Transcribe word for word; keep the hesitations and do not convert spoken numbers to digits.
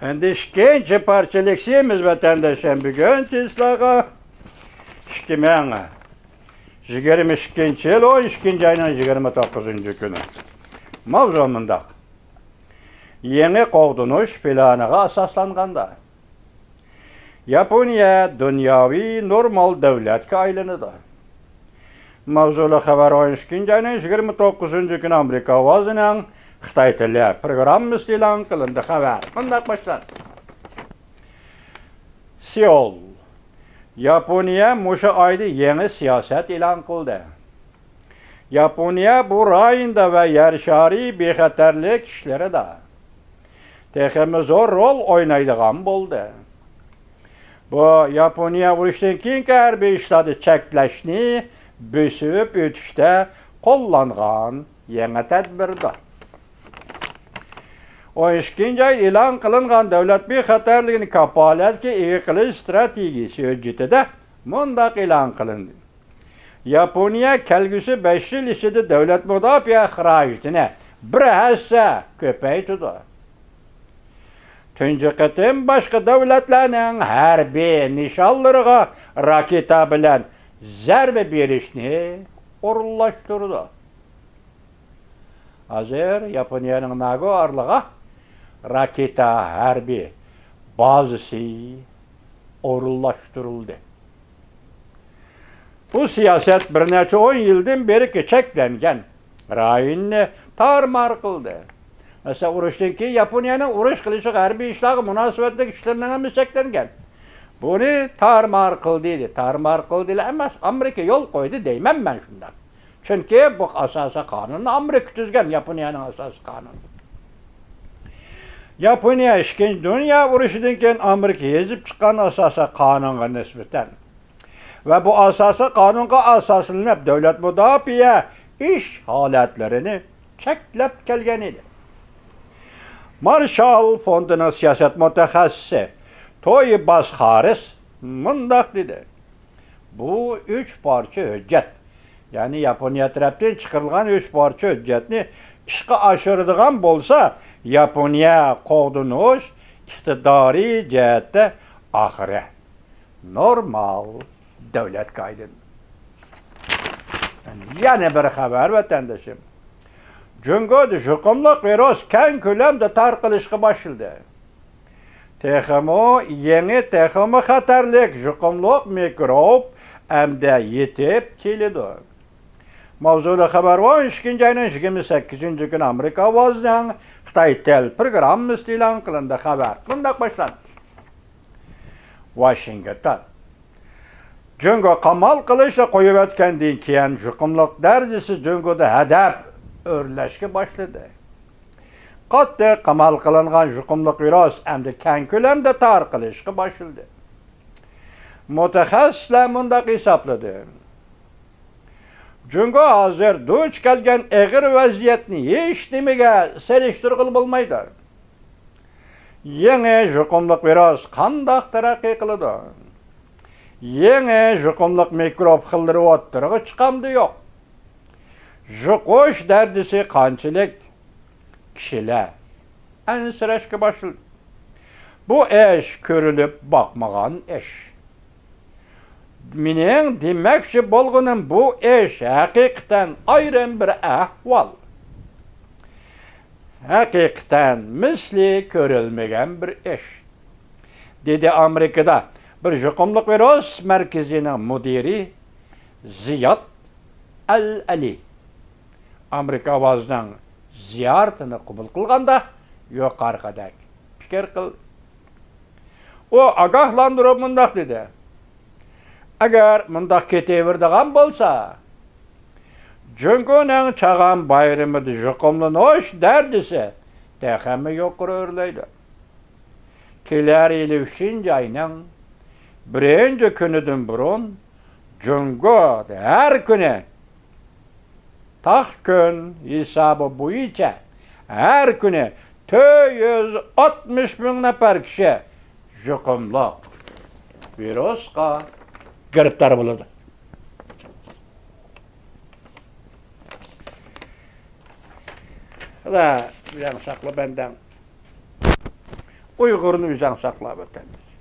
ئەمدى ئىككىنچى پارچە لېكسىيەمىز ۋەتەنداشلار بۈگۈن تېزلارغا ئىككى مىڭ يىگىرمە ئىككىنچى يىل ئون ئىككىنچى ئاينىڭ يىگىرمە توققۇزىنچى كۈنى. ماۋزۇ مۇنداق. يېڭى قوغدىنىش پىلانىغا ئاساسلانغاندا، ياپونىيە دۇنياۋى نورمال دۆلەتكە ئايلىنىدۇ. ماۋزۇلۇق خەۋەر ئون ئىككىنچى ئاينىڭ يىگىرمە توققۇزىنچى كۈنى ئامېرىكا ئاۋازىنىڭ خىتاي تىلى پروگراممىسىدا ئېلان قىلىندى. خەۋەر مۇنداق باشلاندى. سېئۇل. ياپونىيە مۇشۇ ئايدا يېڭى سىياسەت ئېلان قىلدى. ياپونىيە بۇ رايوندا ۋە يەر شارى بىخەتەرلىك ئىشلىرىدا تېخىمۇ زور رول ئوينايدىغان بولدى. بۇ ياپونىيە ئۇرۇشتىن كېيىنكى ھەربىي ئىشلارنى چەكلەشنى بۆسۈپ ئۆتۈشتە قوللانغان يېڭى تەدبىردۇر. ئون ئىككىنچى ئاي ئېلان قىلىنغان دۆلەت بىخەتەرلىكىنى كاپالەتكە ئىگە قىلىش ئىستراتېگىيىسى ھۆججىتىدە مۇنداق ئېلان قىلىندى. ياپونىيە كەلگۈسى بەش يىل ئىچىدە دۆلەت مۇداپىئە خىراجىتىنى بىر ھەسسە كۆپەيتىدۇ. تۇنجى قېتىم باشقا دۆلەتلەرنىڭ ھەربىي نىشانلىرىغا راكېتا بىلەن زەربە بېرىشنى ئورۇنلاشتۇرىدۇ. ھازىر ياپونىيەنىڭ ناگو ئارىلىغا راكېتا ھەربىي بازىسى ئورۇنلاشتۇرۇلدى. بۇ سىياسەت بىر نەچچە ئون يىلدىن بېرى چەكلەنگەن رايوننى تارمار قىلدى. مەسىلەن، ئۇرۇشتىن كېيىن ياپونىيەنىڭ ئۇرۇش قىلىشىغا، ھەربىي ئىشلارغا مۇناسىۋەتلىك ئىشلىرىنىڭ ھەممىسى چەكلەنگەن. بۇنى تارمار قىلدى، دېدى. تارمار قىلدىلا ئەمەس، ئامېرىكا يول قويدى دەيمەن مەن شۇنداق. چۈنكى بۇ ئاساسىي قانۇننى ئامېرىكا تۈزگەن، ياپونىيەنىڭ ئاساسىي قانۇنى. ياپونىيە ئىككىنچى دۇنيا ئۇرۇشىدىن كېيىن ئامېرىكا يېزىپ چىققان ئاساسىي قانۇنغا نىسبەتەن ۋە بۇ ئاساسىي قانۇنغا ئاساسلىنىپ دۆلەت مۇداپىئە ئىش ھالەتلىرىنى چەكلەپ كەلگەن ئىدى. مارشال فوندىنىڭ سىياسەت مۇتەخەسسىسى تويباس خارىس مۇنداق دېدى. بۇ ئۈچ پارچە ھۆججەت، يەنى ياپونىيە تەرەپتىن چىقىرىلغان ئۈچ پارچە ھۆججەتنى ئىشقا ئاشۇرىدىغان بولسا، ياپونىيە قوغدىنىش ئىقتىدارى جەھەتتە ئاخىرى نورمال دۆلەتكە ئايلىنىدۇ. يەنە بىر خەۋەر، ۋەتەندىشىم. جۇڭگودا يۇقۇملۇق ۋىرۇس كەڭ كۆلەمدە تارقىلىشقا باشلىدى. تېخىمۇ يېڭى، تېخىمۇ خەتەرلىك يۇقۇملۇق مىكروب ئەمدى يېتىپ كېلىدۇ. ماۋزۇلۇق خەۋەر ئون ئىككىنچى ئاينىڭ يىگىرمە سەككىزىنچى كۈنى ئامېرىكا ئاۋازىنىڭ خىتاي تىل پروگراممىسىدا ئېلان قىلىندى. خەۋەر مۇنداق باشلاندى. ۋاشىنگتون. جۇڭگو قامال قىلىشنى قويۇۋەتكەندىن كېيىن، يۇقۇملۇق دەرىجىسى جۇڭگودا ھەدەپ ئۆرلەشكە باشلىدى. قاتتىق قامال قىلىنغان يۇقۇملۇق ۋىرۇس ئەمدى كەڭ كۆلەمدە تارقىلىشقا باشلىدى. مۇتەخەسسىسلەر مۇنداق ھېسابلىدى. جۇڭگو ھازىر دۇچ كەلگەن ئېغىر ۋەزىيەتنى ھېچ نېمىگە سېلىشتۇرغىلى بولمايدۇ. يېڭى يۇقۇملۇق ۋىرۇس قانداق تەرەققىي قىلىدۇ؟ يېڭى يۇقۇملۇق مىكروب خىللىرى ئوتتۇرىغا چىقامدۇ يوق؟ يۇقۇش دەرىجىسى قانچىلىك؟ كىشىلەر ئەنسىرەشكە باشلىدى. بۇ ئىش كۆرۈلۈپ باقمىغان ئىش. مېنىڭ دېمەكچى بولغىنىم، بۇ ئىش ھەقىقەتەن ئايرىم بىر ئەھۋال. ھەقىقەتەن مىسلى كۆرۈلمىگەن بىر ئىش، دېدى ئامېرىكىدا بىر يۇقۇملۇق ۋىرۇس مەركىزىنىڭ مۇدىرى زىياد ئەل ئەلى. ئامېرىكا ئاۋازىنىڭ زىيارىتىنى قوبۇل قىلغاندا يۇقىرىقىدەك پىكىر قىلدى. ئۇ ئاگاھلاندۇرۇپ مۇنداق دېدى: «ئەگەر مۇنداق كېتىۋېرىدىغان بولسا، جۇڭگونىڭ چاغان بايرىمىدا يۇقۇملىنىش دەرىجىسى تېخىمۇ يۇقىرى ئۆرلەيدۇ. كېلەر يىلى ئۈچىنچى ئاينىڭ بىرىنچى كۈنىدىن بۇرۇن جۇڭگو ھەر كۈنى تاق كۈن ھېسابى بويىچە ھەر كۈنى تۆت يۈز ئاتمىش مىڭ نەپەر كىشى يۇقۇملۇق ۋىرۇسقا گىرىپتار بولىدۇ.» خۇدا بىلەن ساقلا بەندەڭ. ئۇيغۇرنى ئۆزۈڭ ساقلا، ۋەتەنداش.